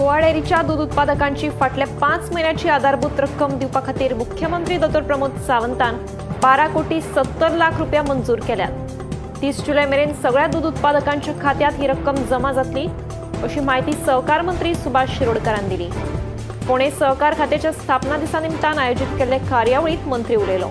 गोवा डेअरीच्या दूध उत्पादकांची फाटल्या 5 म्हयन्याची आधारभूत रक्कम दिवपा खातीर मुख्यमंत्री दोतोर प्रमोद सावंतान 12 कोटी 70 लाख रुपया मंजूर केल्यात. 30 जुलय मेरेन सगळ्या दूध उत्पादकांच्या खात्यात ही रक्कम जमा जातली, अशी माहिती सहकार मंत्री सुभाष शिरोडकरान दिली. फोंडें सहकार खात्याच्या स्थापना दिसा निमतान आयोजीत केल्ले कार्यावळीत मंत्री उलयलो.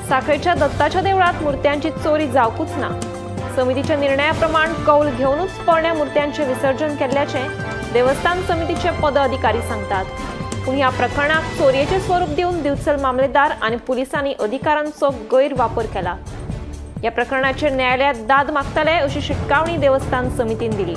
साखळीच्या दत्ताच्या देवळात मूर्त्यांची चोरी जावकूच ना. समितीच्या निर्णयाप्रमाण कौल घेवनूच पोरण्या मूर्त्यांचे विसर्जन केल्ल्याचे देवस्थान समितीचे पदाधिकारी सांगतात. पूण ह्या प्रकरणाक चोरयेचे स्वरूप दिवन दिवचल मामलेदार आनी पुलिसांनी अधिकारांचो गैरवापर केला. ह्या प्रकरणाचेर न्यायालयात दाद मागतले, अशी शिटकावणी देवस्थान समितीन दिली.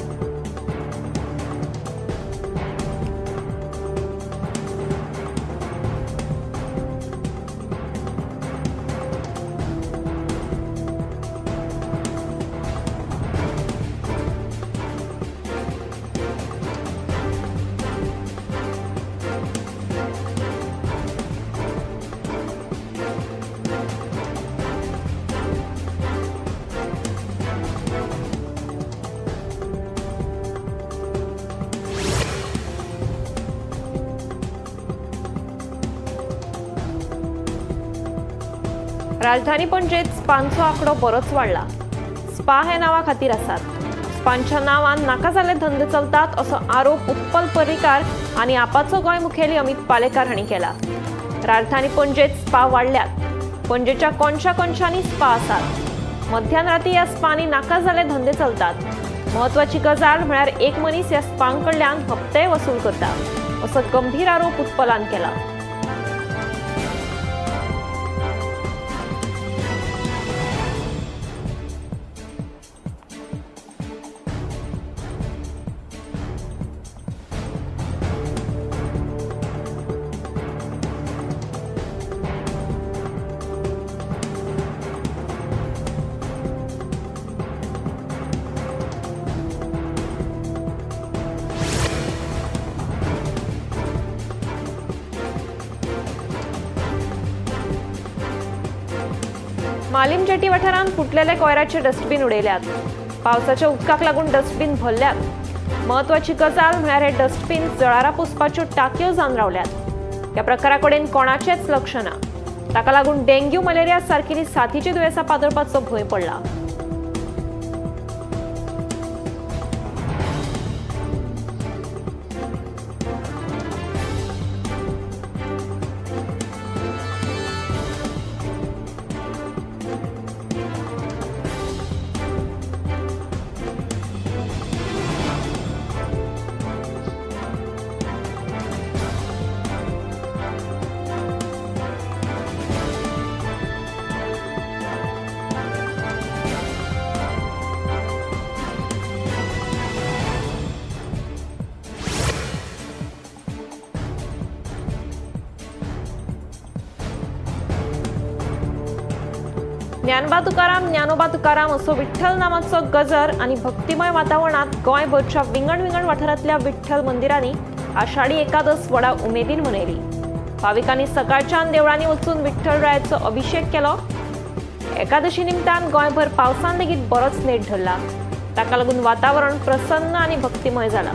राजधानी पणजेत स्पांचो आंकडो बरोच वाडला. स्पा हे नांवा खातीर आसात. स्पांच्या नांवान नाका जाल्ले धंदे चलतात, असो आरोप उत्पल पर्रीकार आनी आपाचो गोंय मुखेली अमित पालेकार हांणी केला. राजधानी पणजेत स्पा वाडल्यात. पणजेच्या कोनशा कोनशांनी स्पा आसात. मध्यान राती ह्या स्पांनी नाका जाल्ले धंदे चलतात. म्हत्वाची गजाल म्हळ्यार एक मनीस ह्या स्पां कडल्यान हप्तेय वसूल करता, असो गंभीर आरोप उत्पलान केला. मालीम जेटी वाठारांत फुटलेले कोयराचे डस्टबीन उडयल्यात. पावसाच्या उदकाक लागून डस्टबीन भरल्यात. म्हत्वाची गजाल म्हळ्यार हे डस्टबीन जळारां पुसपाच्यो टाकयो जावन रावल्यात. ह्या प्रकारा कडेन कोणाचेंच लक्ष ना. ताका लागून डेंग्यू, मलेरिया सारकिली साथीची दुयेंसां पातळपाचो भंय पडला. ज्ञानबा तुकाराम, ज्ञानोबा तुकाराम असो विठ्ठल नामाचो गजर आनी भक्तिमय वातावरणात गोंयभरच्या विंगड विंगड वाठारांतल्या विठ्ठल मंदिरांनी आषाढी एकादस व्हडा उमेदीन मनयली. भाविकांनी सकाळच्यान देवळांनी वचून विठ्ठलरायाचो अभिषेक केलो. एकादशी निमतान गोंयभर पावसान लेगीत बरोच नेट धरला. ताका लागून वातावरण प्रसन्न आनी भक्तिमय जाला.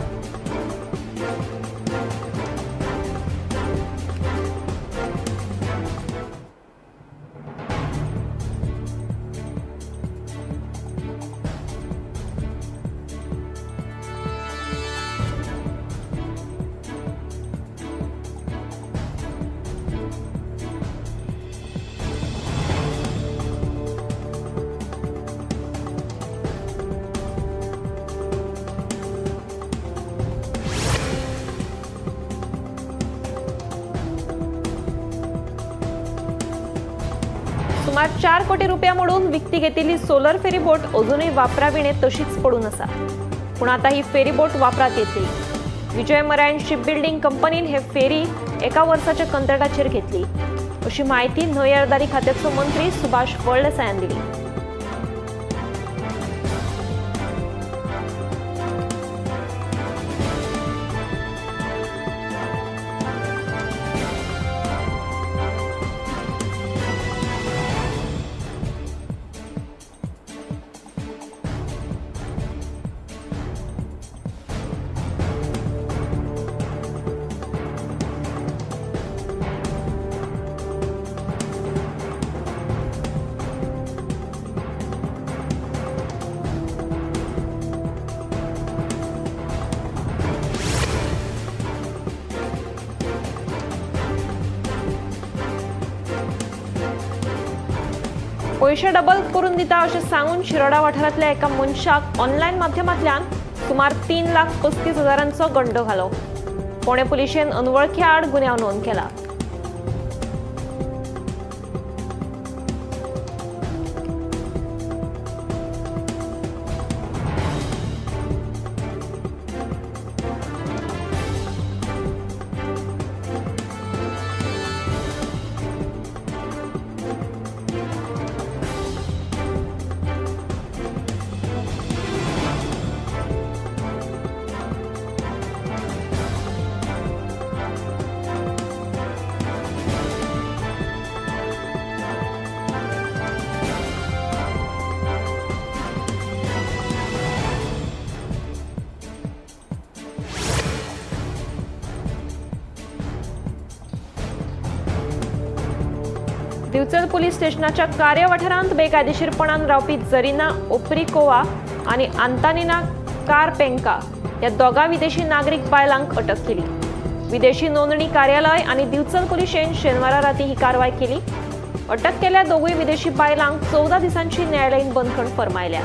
सुमार 4 कोटी रुपया मोडून विकती घेतिल्ली सोलर फेरीबोट अजूनय वापराविणे तशीच पडून आसा. पूण आतां ही फेरीबोट वापरात येतली. विजय मरायन शिप बिल्डिंग कंपनीन हे फेरी एका वर्साच्या कंत्राटाचेर घेतली अशी म्हायती न्हंय येरादारी खात्याचो मंत्री सुभाष फळदेसायान दिली. पैशे डबल करून दिता अशें सांगून शिरोडा वाठारांतल्या एका मनशाक ऑनलायन माध्यमांतल्यान सुमार 3,35,000 गंडो घालो. फोंडें पुलिशेन अनवळखी आड गुन्यांव नोंद केला. दिवचल पुलीस स्टेशनाच्या कार्यवाठारांत बेकायदेशीरपणान रावपी जरीना ओप्रिकोवा आनी आंतानिना कारपेंका ह्या दोगा विदेशी नागरीक बायलांक अटक केली. विदेशी नोंदणी कार्यालय आनी दिवचल पुलिशेन शेनवारा राती ही कारवाय केली. अटक केल्ल्या दोगूय विदेशी बायलांक 14 दिसांची न्यायालयीन बंदखण फर्मायल्या.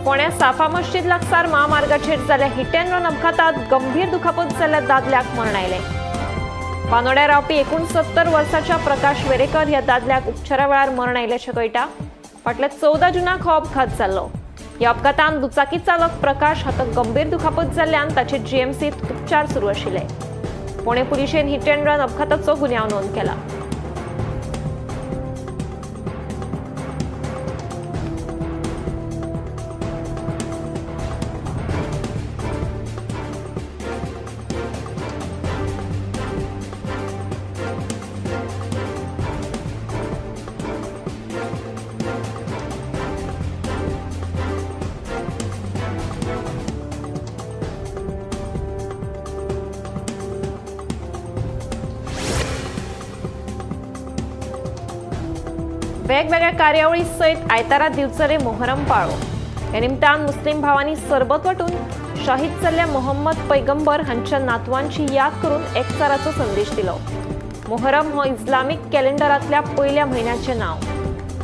फोंड्या साफा मस्जिद लागसार महामार्गाचेर जाल्ल्या हिट अँड रन अपघातात गंभीर दुखापत जाल्ल्या दादल्याक मरण आयलें. बांदोड्या रावपी 69 वर्साच्या प्रकाश वेरेकर ह्या दादल्याक उपचारा वेळार मरण आयिल्ल्याचें कळटा. फाटल्या 14 जूनाक हो अपघात जाल्लो. ह्या अपघातान दुचाकी चालक प्रकाश हाका गंभीर दुखापत जाल्ल्यान ताचेर जीएमसीत उपचार सुरू आशिल्ले. फोंडें पुलिशेन हिट अँड रन अपघाताचो गुन्यांव नोंद केला. वेगवेगळ्या कार्यावळी सयत आयतारा दिवचले मोहरम पाळो. ह्या निमतान मुस्लिम भावांनी सरबत वांटून शहीद जाल्ल्या मोहम्मद पैगंबर हांच्या नातवांची याद करून एकचाराचो संदेश दिलो. मोहरम हो इस्लामीक कॅलेंडरांतल्या पयल्या म्हयन्याचें नांव.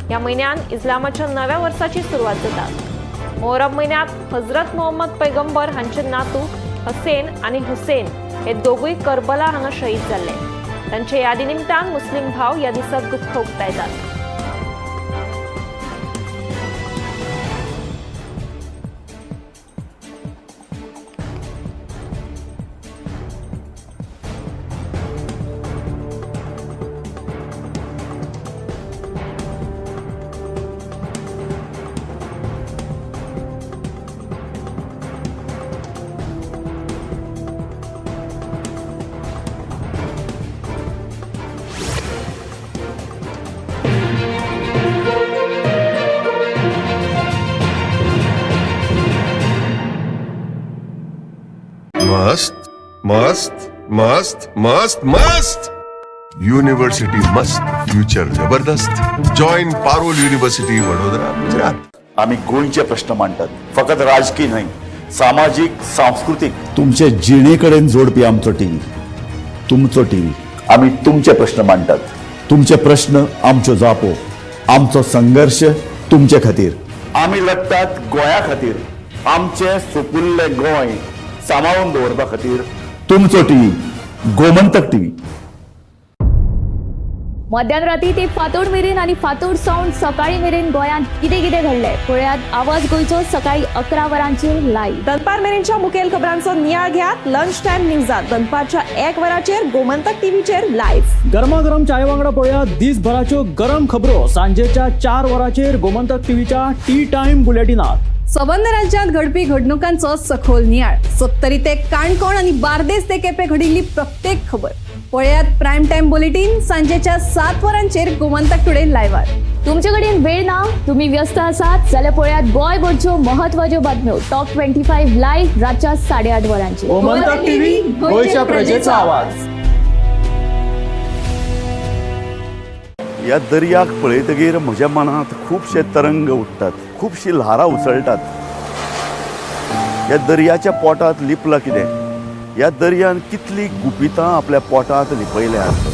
ह्या म्हयन्यान इस्लामाच्या नव्या वर्साची सुरवात जाता. मोहरम म्हयन्यांत हजरत मोहम्मद पैगंबर हांचे नातू हसेन आनी हुसेन हे दोगूय करबला हांगा शहीद जाल्ले. तांचे यादी निमतान मुस्लिम भाव ह्या दिसा दुख्ख उक्तायतात. मस्त मस्त मस्त मस्त मस्त युनिव्हर्सिटी मस्त, फ्युचर जबरदस्त. Join Parul university, Vadodara, Gujarat. आम्ही गोंयचे प्रश्न मांडटात, फकत राजकीय न्हय, सामाजीक, सांस्कृतीक, तुमचे जिणे कडेन जोडपी आमचो टीव्ही, तुमचो टीव्ही. आम्ही तुमचे प्रश्न मांडटात, तुमचे प्रश्न आमच्यो जापो, आमचो संघर्श तुमचे खातीर. आमी लडटात गोंया खातीर, आमचें सुपुल्लें गोंय सांबाळून दवरपा खातीर. तुमचो टीव्ही, गोमंतक टीव्ही. मध्यान राती ते फांतोड मेरेन आनी फांतोड सावन सकाळी मेरेन गोंयांत कितें कितें घडलें पळयात आवाज गोंयचो सकाळी 11 वरांचेर लायव्ह. दनपार मेरेनच्या मुखेल खबरांचो नियाळ घेयात लंच टायम न्यूजात दनपारच्या 1 वराचेर गोमंतक टीव्हीचेर लायव्ह. गरमागरम चाये वांगडा पळया दिसभराच्यो गरम खबरो सांजेच्या 4 वरांचेर गोमंतक टीव्हीच्या टी टायम बुलेटिनात. सबंद राज्यात घडपी घडणुकांचो सखोल नियाळ, सत्तरी ते काणकोण आणि बार्देस ते केपे घडिल्ली प्रत्येक खबर पळयात प्रायम टाइम बुलेटिन सांजेच्या 7 वरांचेर गोमंतक टुडे लायव्हार. तुमचे कडेन वेळ ना, तुम्ही व्यस्त आसात जाल्यार पळयात गोंयभरच्यो महत्वाच्यो बातम्यो टॉप 25 लायव्ह रातच्या 8:30 वरांचेर. गोमंतक टीव्ही, गोंयच्या प्रजेचा आवाज. ह्या दर्याक पळयतगीर म्हज्या मनांत खुबशे तरंग उठ्ठात, खुबशीं ल्हारां उसळटात. ह्या दर्याच्या पोटांत लिपलां कितें? ह्या दर्यान कितलीं गुपितां आपल्या पोटांत लिपयल्यात?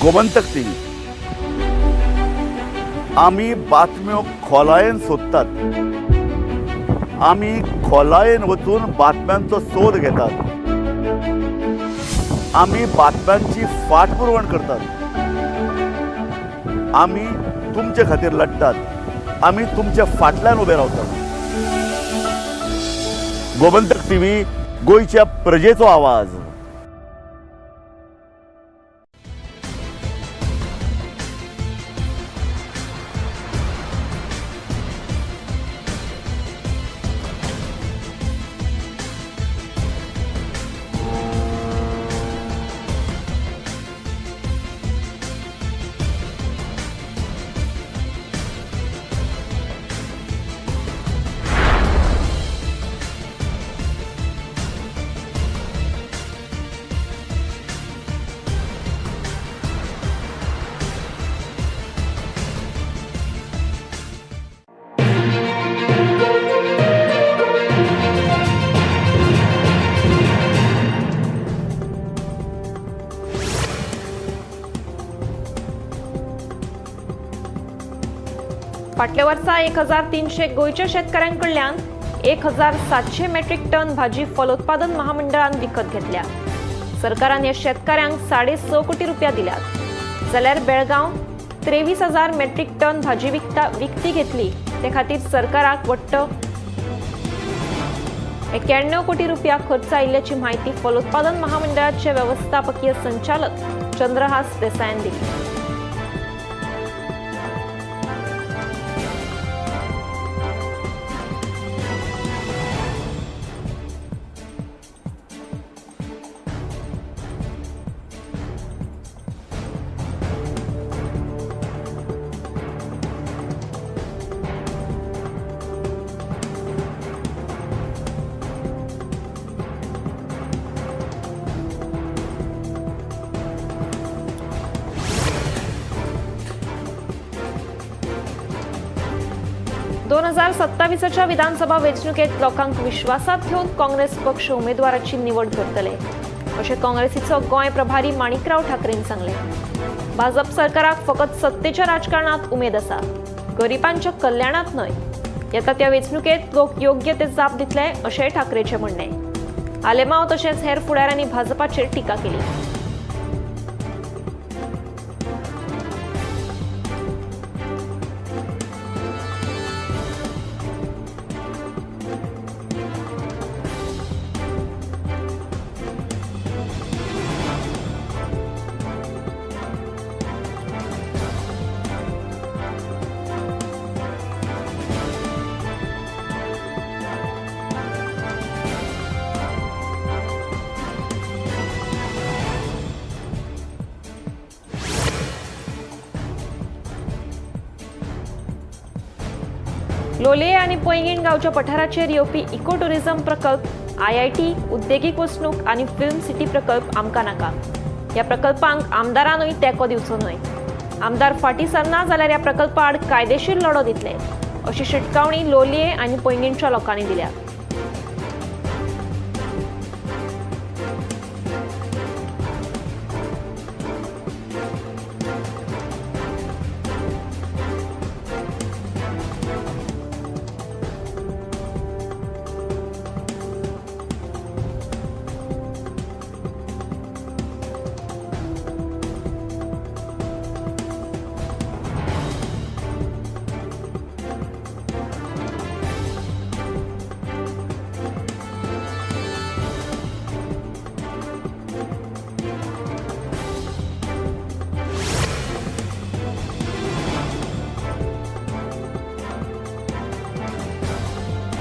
गोमंतक टीव्ही, आमी बातम्यो खोलायेन सोदतात, आमी खोलायेन वचून बातम्यांचो सोद घेतात, आमी बातम्यांची फाटपुरवण करतात, आमी तुमचे खातीर लडटात, आमी तुमच्या फाटल्यान उबे रावतात. गोमंतक टीव्ही, गोंयच्या प्रजेचो आवाज. फाटल्या वर्सा 1300 गोंयच्या शेतकाऱ्यांकडल्यान 1700 मेट्रीक टन भाजी फलोत्पादन महामंडळान विकत घेतल्या. सरकारान ह्या शेतकाऱ्यांक 6.5 कोटी रुपया दिल्यात. जाल्यार बेळगांव 23,000 मेट्रीक टन भाजी विकती घेतली, ते खातीर सरकाराक वट्ट 91 कोटी रुपया खर्च आयिल्ल्याची म्हायती फलोत्पादन महामंडळाचे व्यवस्थापकीय संचालक चंद्रहास देसायान दिली. 2027च्या विधानसभा वेंचणुकेत लोकांक विश्वासात घेवन काँग्रेस पक्ष उमेदवाराची निवड करतले अशें काँग्रेसीचो गोंय प्रभारी माणिकराव ठाकरेन सांगलें. भाजप सरकाराक फकत सत्तेच्या राजकारणात उमेद आसा, गरिबांच्या कल्याणात न्हय. येता त्या वेंचणुकेत लोक योग्य ते जाप दितले अशेंय ठाकरेचें म्हणणें. आलेमाव तशेंच हेर फुडाऱ्यांनी भाजपाचेर टिका केली. लोलये आनी पैंगीण गांवच्या पठाराचेर येवपी इको टुरिझम प्रकल्प, आयआयटी, उद्देगीक वसणूक आनी फिल्म सिटी प्रकल्प आमकां नाका. ह्या प्रकल्पांक आमदारानूय तेंको दिवचो न्हय. आमदार फाटीं सरना जाल्यार ह्या प्रकल्पा आड कायदेशीर लढो दितले अशी शिटकावणी लोलये आनी पैंगीणच्या लोकांनी दिल्या.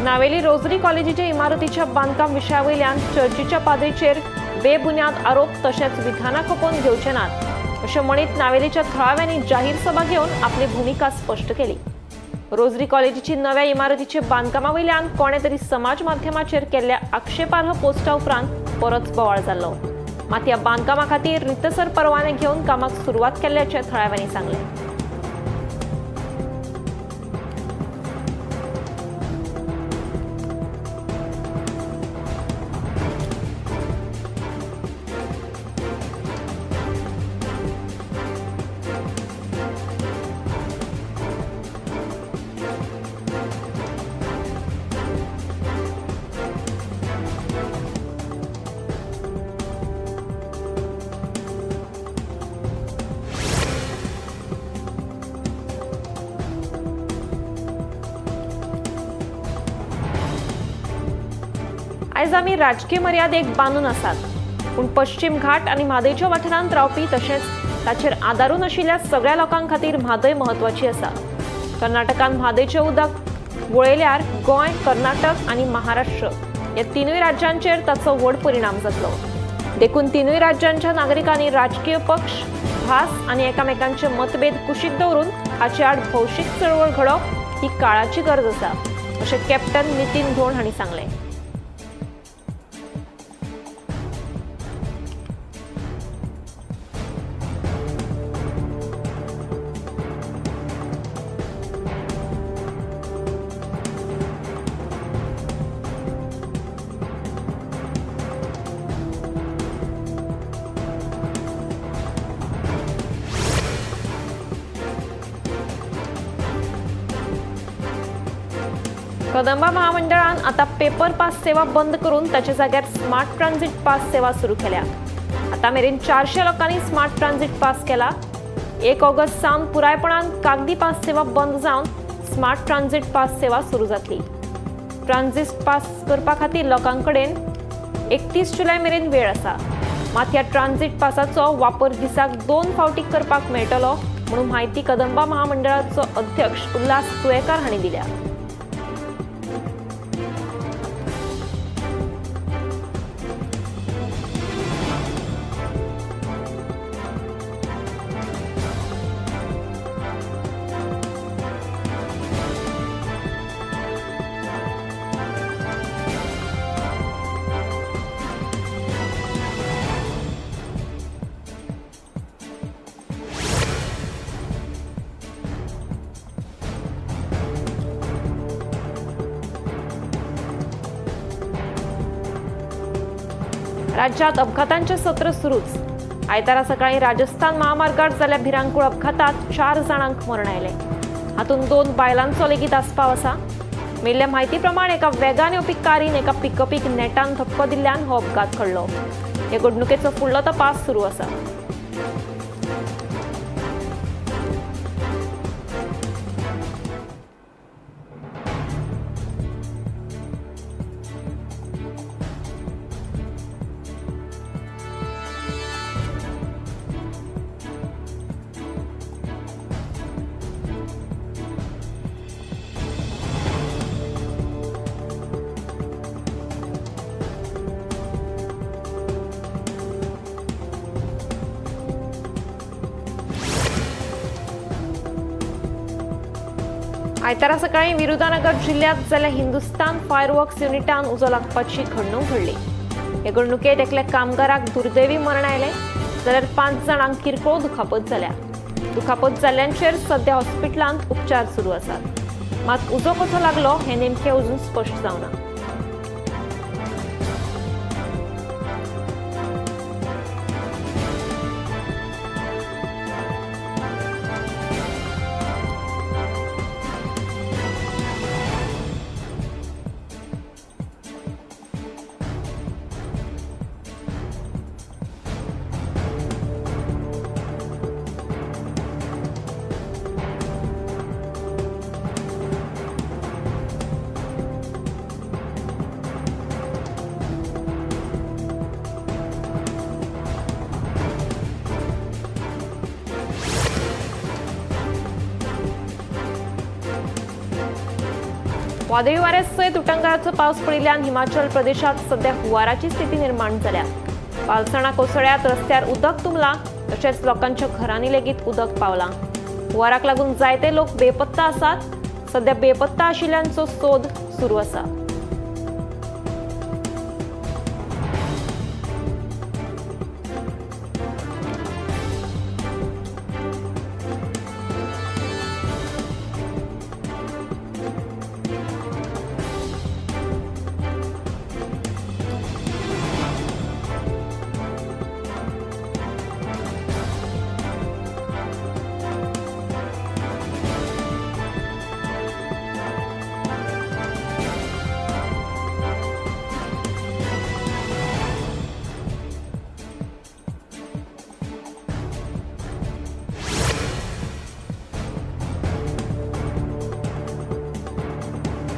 नावेली रोजरी कॉलेजीच्या इमारतीच्या बांदकाम विशयावयल्यान चर्चीच्या पाद्रीचेर बेबुन्याद आरोप तशेंच विधानां खपोवन घेवचे नात अशें म्हणीत नावेलीच्या थळाव्यांनी जाहीर सभा घेवन आपली भुमिका स्पश्ट केली. रोजरी कॉलेजीची नव्या इमारतीचे बांदकामा वयल्यान कोणे तरी समाज माध्यमाचेर केल्ल्या आक्षेपार्ह पोस्टा उपरांत परत बोवाळ जाल्लो. मात ह्या बांदकामा खातीर रितसर परवाने घेवन कामाक सुरवात केल्ल्याचें थळाव्यांनी सांगलें. आयज आमी राजकीय मर्यादेक बांदून आसात, पूण पश्चिम घाट आनी म्हादयच्या वाठारांत रावपी तशेंच ताचेर आदारून आशिल्ल्या सगळ्या लोकां खातीर म्हादय म्हत्वाची आसा. कर्नाटकान म्हादयचें उदक वळयल्यार गोंय, कर्नाटक आनी महाराष्ट्र ह्या तिनूय राज्यांचेर ताचो व्हड परिणाम जातलो. देखून तिनूय राज्यांच्या नागरिकांनी राजकीय पक्ष, भास आनी एकामेकांचे मतभेद कुशीक दवरून हाचे आड भौशीक चळवळ घडोवप ही काळाची गरज आसा अशें कॅप्टन नितीन धोंड हांणी सांगलें. कदंबा महामंडळान आता पेपर पास सेवा बंद करून ताच्या जाग्यार स्मार्ट ट्रान्झिट पास सेवा सुरू केल्या. आता मेरेन 400 लोकांनी स्मार्ट ट्रान्झिट पास केला. 1 ऑगस्ट सावन पुरायपणान कागदी पास सेवा बंद जावन स्मार्ट ट्रान्झिट पास सेवा सुरू जातली. ट्रान्झिट पास करपा खातीर लोकां कडेन 31 जुलय मेरेन वेळ आसा. मात ह्या ट्रान्झिट पासाचो वापर दिसाक 2 फावटी करपाक मेळटलो म्हणून म्हायती कदंबा महामंडळाचो अध्यक्ष उल्हास तुयेकार हांणी दिल्या. राज्यात अपघातांचे सत्र सुरूच. आयतारा सकाळी राजस्थान महामार्गार जाल्ल्या भिरांकूळ अपघातात 4 जाणांक मरण आयलें. हातूंत 2 बायलांचो लेगीत आस्पाव आसा. मेल्ल्या म्हायती प्रमाण एका वेगान येवपी कारीन एका पिकअपीक नेटान धपको दिल्ल्यान हो अपघात घडलो. हे घडणुकेचो फुडलो तपास सुरू आसा. आयतारा सकाळी विरुदानगर जिल्ह्यात जाल्ल्या हिंदुस्तान फायरवर्क्स युनिटान उजो लागपाची घडणूक घडली. हे घडणुकेत एकल्या कामगाराक दुर्दैवी मरण आयलें जाल्यार 5 जाणांक किरकोळ दुखापत जाल्या. दुखापत जाल्ल्यांचेर सध्या हॉस्पिटलांत उपचार सुरू आसात. मात उजो कसो लागलो हें नेमकें अजून स्पश्ट जावना. वादळी वाऱ्यासयत उटंगाराचो पावस पडिल्ल्यान हिमाचल प्रदेशात सध्या हुंवाराची स्थिती निर्माण जाल्या. पालसणां कोसळ्यात, रस्त्यार उदक तुंबलां, तशेंच लोकांच्या घरांनी लेगीत उदक पावलां. हुंवाराक लागून जायते लोक बेपत्ता आसात. सध्या बेपत्ता आशिल्ल्यांचो सोद सुरू आसा.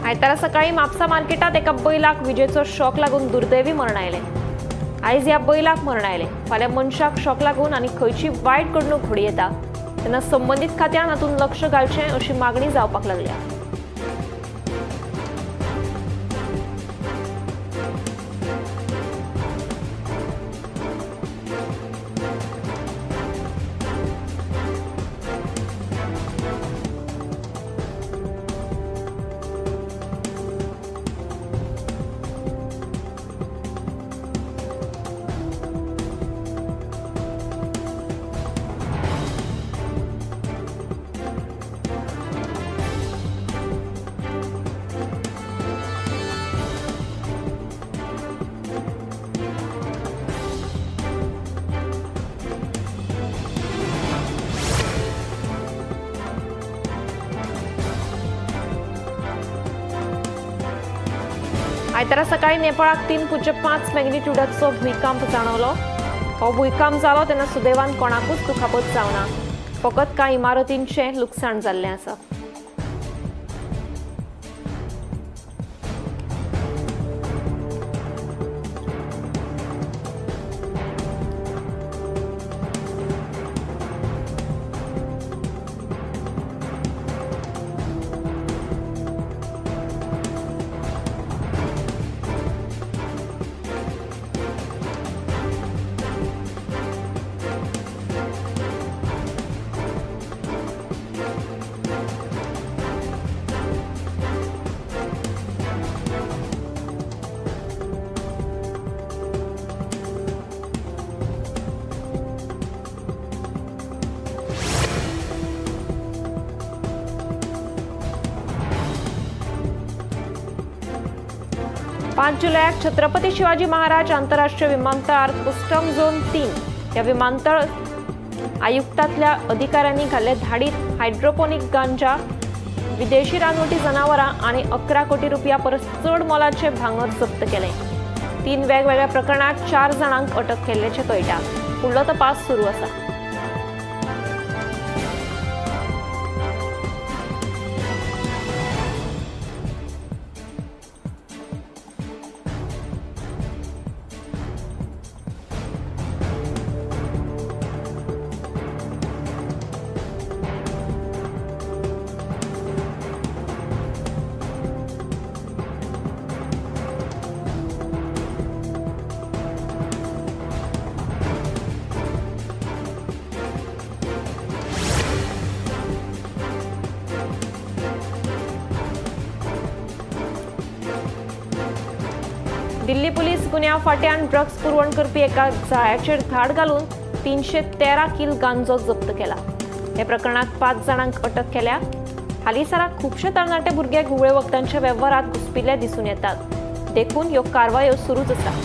आयतारा सकाळी म्हापसा मार्केटात एका बैलाक विजेचो शॉक लागून दुर्दैवी मरण आयलें. आयज ह्या बैलाक मरण आयलें. फाल्यां मनशाक शॉक लागून आनी खंयची वायट घडणूक घडूं येता. तेन्ना संबंदीत खात्यान हातूंत लक्ष घालचें अशी मागणी जावपाक लागल्या. आयतारा सकाळी नेपाळाक 3.5 मॅग्निट्यूडाचो भूंयकांप जाणवलो. हो भूंयकांप जालो तेन्ना सुदैवान कोणाकूच दुखापत जावना. फकत कांय इमारतींचें लुकसाण जाल्लें आसा. पांच जुलयाक छत्रपती शिवाजी महाराज आंतरराष्ट्रीय विमानतळार कस्टम झोन 3 ह्या विमानतळ आयुक्तांतल्या अधिकाऱ्यांनी घाल्ले धाडीत हायड्रोपोनिक गांजा, विदेशी रानवटी जनावरां आनी 11 कोटी रुपया परस चड मोलाचे भांगर जप्त केलें. 3 वेगवेगळ्या प्रकरणांत 4 जाणांक अटक केल्ल्याचें कळटा. फुडलो तपास सुरू आसा. दिल्ली पुलीस गुन्यांव फांट्यान ड्रग्स पुरवण करपी एका जाळ्याचेर धाड घालून 313 किल गांजो जप्त केला. हे प्रकरणात 5 जाणांक अटक केल्या. हालींसराक खुबशे तरणाटे भुरगे घुंवळे वखदांच्या वेव्हारात घुसपिल्ले दिसून येतात, देखून ह्यो कारवायो सुरूच आसा.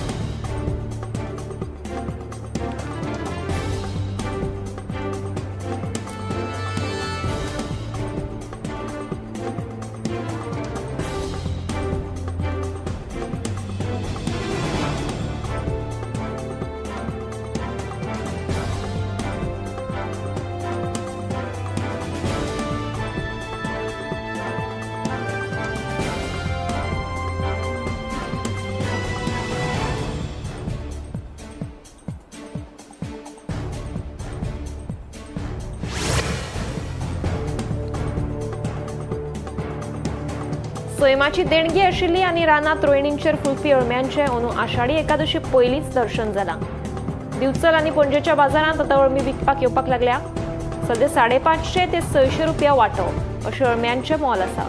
सैमाची देणगी आशिल्ली आनी रानांत रोयणींचेर फुलपी अळम्यांचें अंदू आषाढी एकादशी पयलींच दर्शन जालां. दिवचल आनी पणजेच्या बाजारांत आतां अळमी विकपाक येवपाक लागल्या. सद्या 550 ते 600 रुपया वांटो अशें अळम्यांचें मोल आसा.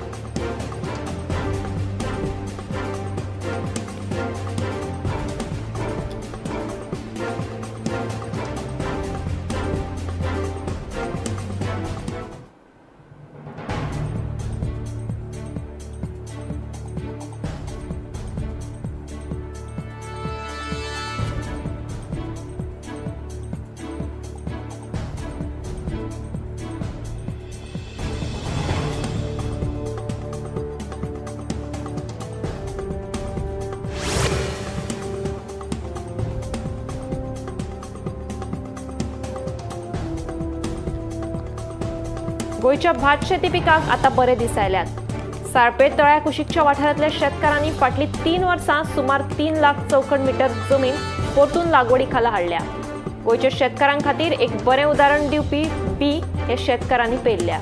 गोंयच्या भात शेती पिकाक आतां बरे दिसायल्यात. साळपे तळ्या कुशीकच्या वाठारांतल्या शेतकारांनी फाटलीं 3 वर्सां सुमार 3 लाख चौखण मिटर जमीन परतून लागवडी खाला हाडल्या. गोंयच्या शेतकारां खातीर एक बरें उदाहरण दिवपी बी हे शेतकारांनी पेरल्या.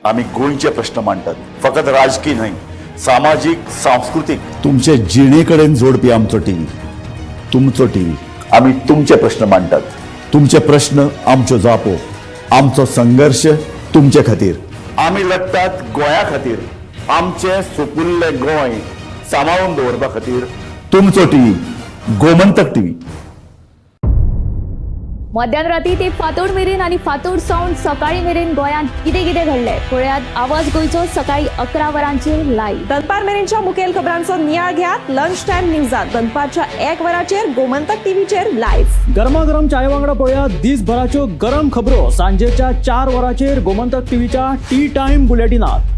आम्ही गोंयचे प्रश्न मांडटात, फकत राजकी न्हय, सामाजीक, सांस्कृतीक, तुमचे जिणेकडेन जोडपी आमचो टीव्ही, तुमचो टीव्ही. आम्ही तुमचे प्रश्न मांडटात, तुमचे प्रश्न आमच्यो जापो, आमचो संघर्ष तुमचे खातीर. आमी लढटात गोंया खातीर, आमचें सुपुल्लें गोंय सांबाळून दवरपा खातीर. तुमचो टीव्ही, गोमंतक टीव्ही. मध्यान राती ते फांतोड मेरेन आनी फांतोड सावन सकाळी मेरेन गोंयांत कितें कितें घडलें पळयात आवाज गोंयचो सकाळी 11 वरांचेर लायव्ह. दनपार मेरेनच्या मुखेल खबरांचो नियाळ घेयात लंच टायम न्यूजात दनपारच्या 1 वराचेर गोमंतक टीव्हीचेर लायव्ह. गरमागरम चाये वांगडा पळयात दिसभराच्यो गरम खबरो सांजेच्या 4 वरांचेर गोमंतक टीव्हीच्या टी टायम बुलेटिनात.